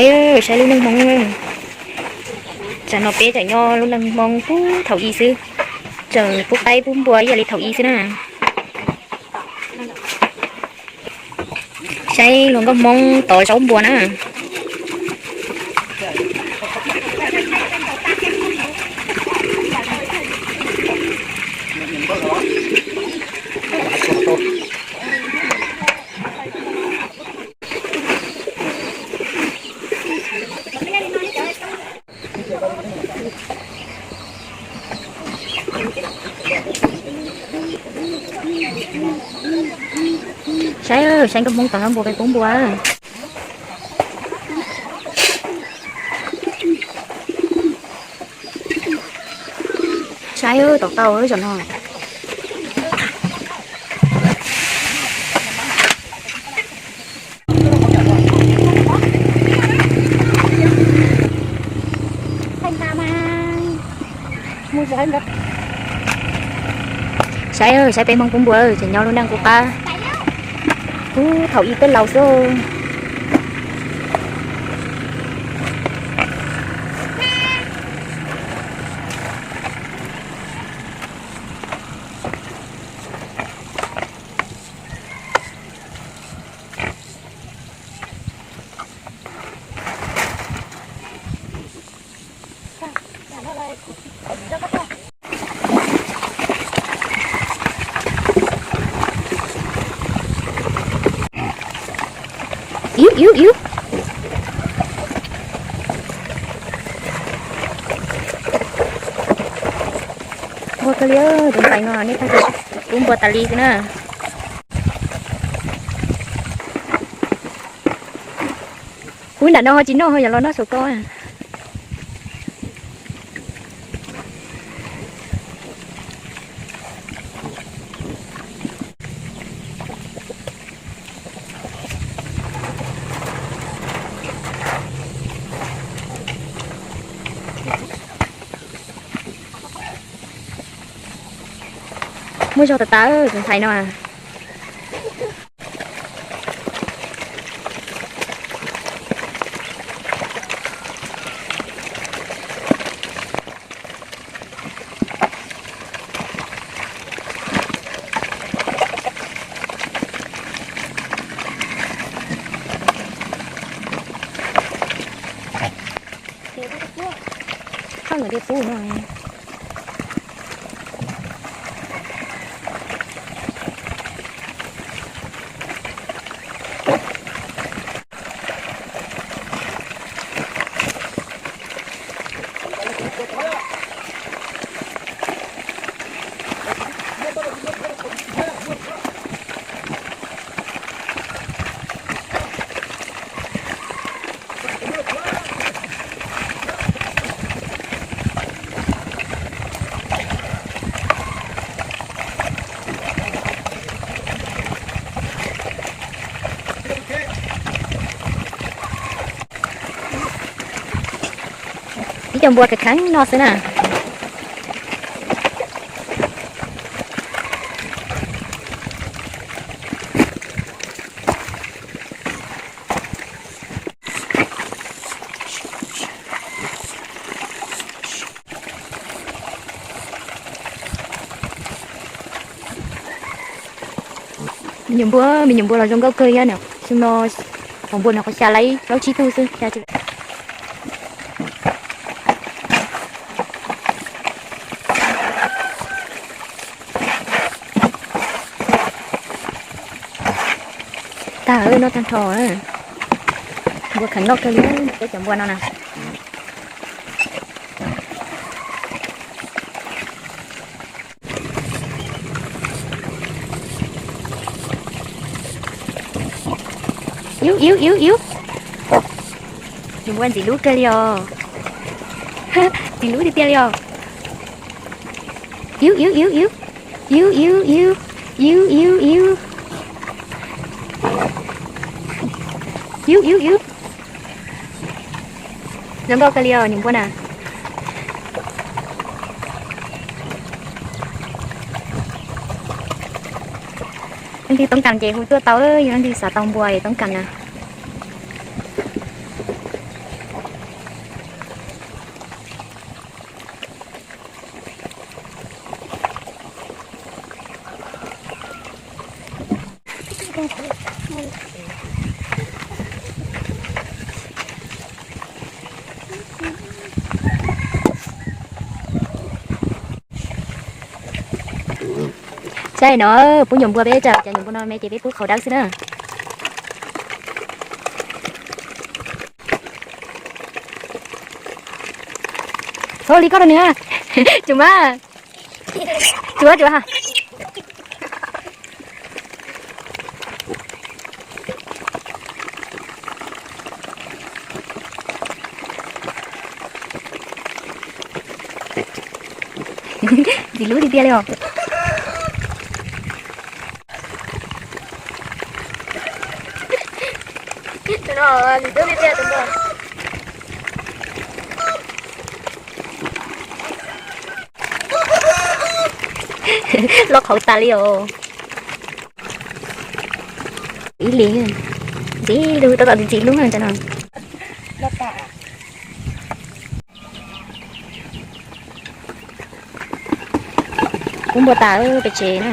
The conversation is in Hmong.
Saib lub neej Hmoob, tsam no peb tseem nyob lub neej Hmoob puag thaum i xwb, tseem pub qaib pub npua ib yam li thaum i xwb na. Saib hluas nkauj Hmoob tov zaub npua na. Saib, saib nkauj Hmoob tov zaub npua, qaib pub npua. Saib, tov tau zaum no. Saib, saib peb Hmoob pub npua, tseem nyob lub neej qub qab puag thaum i peb laus xwb. Iub, iub, iub. Npua kawg li, tus ntxhais no nej pub npua tas li xwb na. Ub, nram no ho tsis noj, ho yuav los noj saum ko. Muaj zog tas tas tus ntxhais no. Thaj nkawd thiaj pub no. Ib co npua kheev kheev no xwb na. Me nyuam npua, me nyuam npua los zoo nkauj kawg thiab no. Xyoo no hauv npua no qhov xya laib plaub tsib tug xwb. Tag, noj tag nrho. Npua kheev nkauj kawg li, peb cov npua no na. Iub, iub, iub, iub. Nws muaj ntxim hlub kawg li os. Ntxim hlub tiag tiag li os. Iub, iub, iub, iub. Iub, iub, iub. Iub, iub, iub. Iub, iub, iub. Zoo nkauj kawg li os niam npua na. Leej twg toob kas ces hu tuaj tau, yog leej twg xav tau npua es toob kas na. Saib no, pub nyuam npua peb, cov nyuam npua no me ces peb pub qhauv dawb xwb na. Txhob li koj rau nws. Tsuas mas. Tsuas tsuas ha. Ntxim hlub tiag tiag li os. Loj qhauv tas li os. Ib li ntxim hlub, tab tom ntxim hlub no. Pub npua tas pem tsev na.